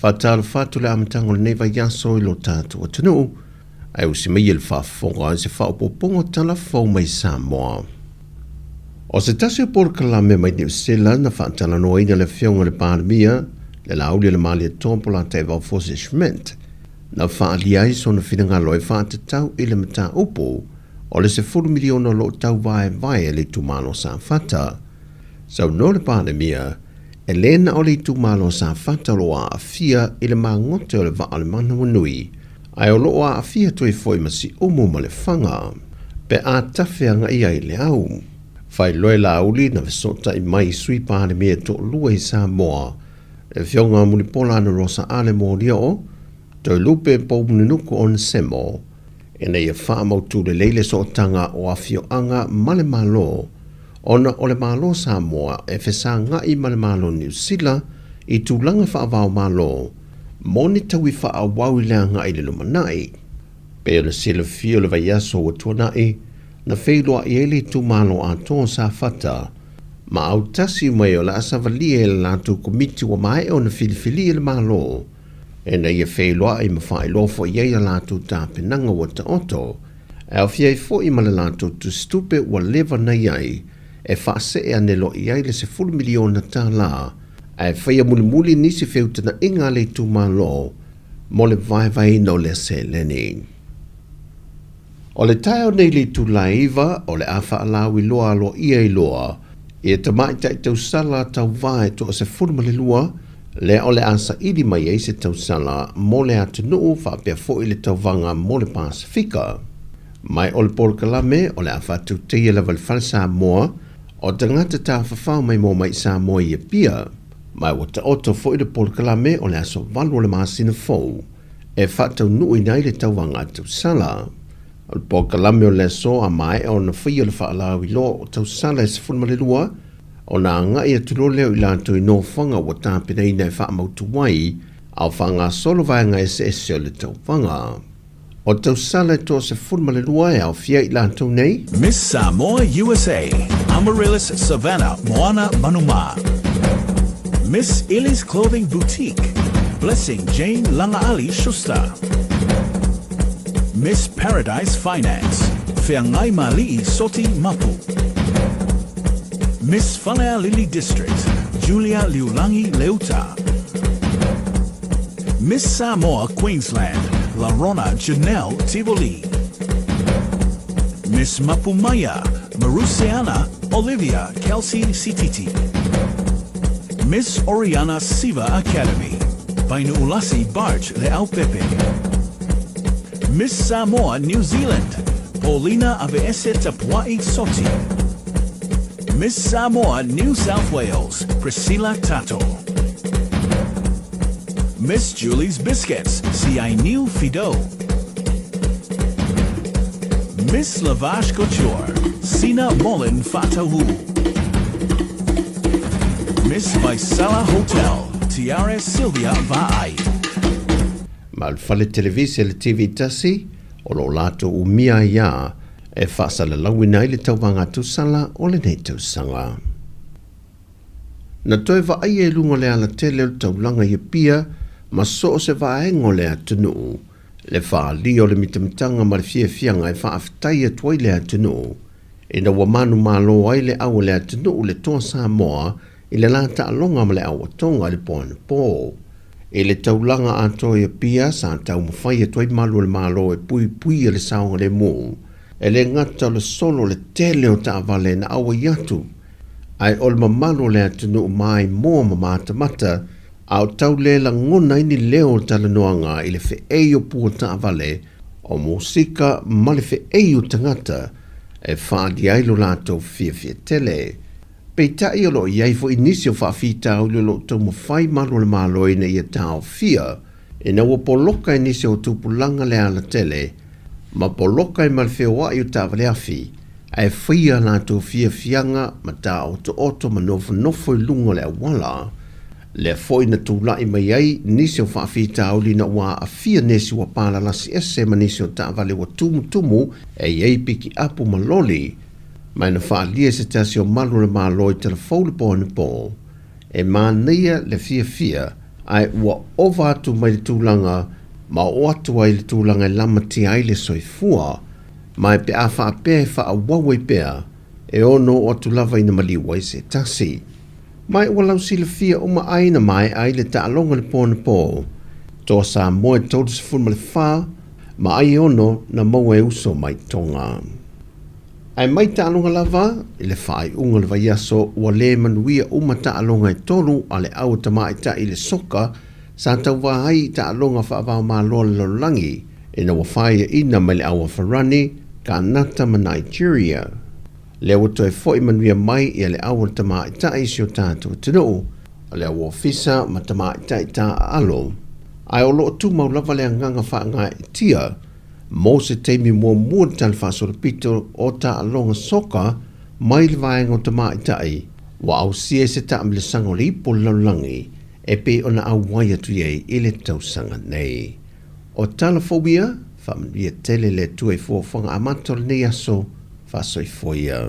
Faatalofa atu le amataga o lenei vaiaso i lo tatou atunuu, ae usi mai e le faafofoga i se faaopoopoga o tala fou mai Samoa. O se tasi o polokalame mai Niu Sila na faatalanoaina le Afioga i le Palemia, le Laauli o le Malietoa Polataivao Fosi Schmidt, na faaalia ai sona finagalo e faatatau i le mataupu o le 10 miliona o lo o tauvaevae e le itumalo o Safata. Saunoa le Palemia, e le na o le itumalo o Safata o lo o aafia i le magote o le vaa o le manawanui, ae o lo o aafia atu ai foi ma Siumu ma Lefaga pe a tafeagai ai le au. Faailoa e Laauli na fesootai mai i Sui Palemia e toalua i Samoa, le Afioga Mulipola Anarosa Ale Molioo, Toelupe Poumulinuku Onesemo, ina ia faamautu lelei le sootaga o afioaga ma le Malo, ona o le Malo Samoa e fesagai ma le Malo Niu Sila i tulaga faava-o-Malo mo ni taui faaauau i le agai i le lumanai. Pei ona silafia o le vaiaso ua tuanai, na feiloai ai le itumalo atoa o Safata ma autasi mai o le a savalia e le latou komiti ua maea ona filifilia e le Malo ina ia feiloai ma faailoa foi ai a latou tapenaga ua taoto, e aofia ai foi ma le latou tusitupe ua leva na i ai e faasee ane loa i ai le $10 miliona ae faia mulimuli nisi feutagaiga a le itumalo mo le vaevaeina o lea seleni. O le taeao nei i le itula e 9, o le a faalauiloa aloaia ai loa ia tamaitai tausala tauva e toa 12, lea o le a saili mai ai se tausala mo le atunuu faapea foi le tauvaga mo le Pasefika. Mai o le polokalame o le a faatauteia lava le Fale Samoa o tagata tafafao mai mo mai Samoa i Apia, ma ua taoto foi le polokalame o le aso 8 o le masina fou e faataunuuina ai le tauvaga tausala. O le polokalame o le aso a maea ona faia le faalauiloa o tausala e 12, ona agai atu loa lea o i latou i nofoaga ua tapenaina e faamautu ai a o faagasolo vaega eseese o le tauvaga. O tausala e toa 12 e aofia i latou nei. Miss Samoa USA, Amaryllis Savannah Moana Manuma. Miss Ellie's Clothing Boutique, Blessing Jane Lagaali Schuster. Miss Paradise Finance, Feagaimali'i Soti Mapu. Miss Falealili District, Julia Liulangi Leuta. Miss Samoa Queensland, Larona Janelle Tivoli. Miss Mapumaya, Maruseana Olivia Kelsey Sititi. Miss Oriana Siva Academy, Vainu'ulasi Bart Leaupepe. Miss Samoa New Zealand, Paulina Aveese Tapua'i Soti. Miss Samoa New South Wales, Priscilla Tato. Miss Julie's Biscuits, Siainiu Fido. Miss Lavash Couture, Sina Molin Fatahu. Miss Vaisala Hotel, Tiare Sylvia Va'ai. Ma le fale televise le TV tasi, o lo o latou umia ai a e faasalalauina ai le tauvaga tausala o lenei tausaga. Na toe vaaia i luga o le alatele o le taulaga i Apia ma so o se vaega o le atunuu, le faaalia o le mitamitaga ma le fiafiaga e faafetai atu ai le atunuu ina ua manumalo ai le au a le atunuu le Toa Samoa i le la taaloga ma le auatoga i le po anapo. I le taulaga atoa i Apia, sa taumafai atu ai malu o le Malo e puipuia le saogalemu, e le gata o le solo o le tele o taavale na auai atu, ae o le mamalu o le atunuu maimoa ma matamata, a o tau le lagona ai ni leo o talanoaga i le feei o pua taavale, o musika ma le feei o tagata e faaalia ai lo latou fiafia tele. Peitai o lo o i ai foi nisi o faafitauli o lo o taumafai malu o le Malo ina ia taofia ina ua poloka e nisi o tupulaga le alatele ma poloka ai ma le feoai o taavale afi ae faia a latou fiafiaga ma taotooto ma nofonofo i luga o le auala. Lea foi na tulai mai ai nisi o faafitauli ina ua aafia nisi ua palalasi ese ma nisi o taavale ua tumutumu e i ai pikiapu ma loli ma na faaalia e se tasi o malu o le Malo i Talafou le po anapo, e manaia le fiafia ae ua ova atu mai le tulaga ma oo atu ai i le tulaga e lamatia ai le soifua, ma e pe a faapea e faaauau ai pea, e ono oo atu lava ina maliu ai se tasi. Ma e ua lausilafia uma ai na maea ai le taaloga i le po anapo, toa Samoa e 34 ma ai e ono na maua e uso mai Tonga. Ae mai taaloga lava, i le faaiuga o le vaiaso ua le manuia uma taaloga e tolu a le au tamaitai i le soka sa tauvā ai i taaloga faava-o-Malo a le lalolagi ina ua faiaina mai le au a Farani, Kanata ma Nigeria. Lea ua toe fo'i manuia mai ia le au a le tamaitai i si o tatou atunuu, le au ofisa ma tamaitai taaalo, ae o lo o tumau lava le agaga faagaeetia mo se taimi muamua i le talafaasolopito o taaloga soka mai le vaega o tamaitai ua ausia i se taamilosaga o le ipu o le lalolagi e pei ona auai atu i ai i le tausaga nei. O tala fou ia, faamanuia tele le Atua i fuafuaga amata o lenei aso, faasoifua ia.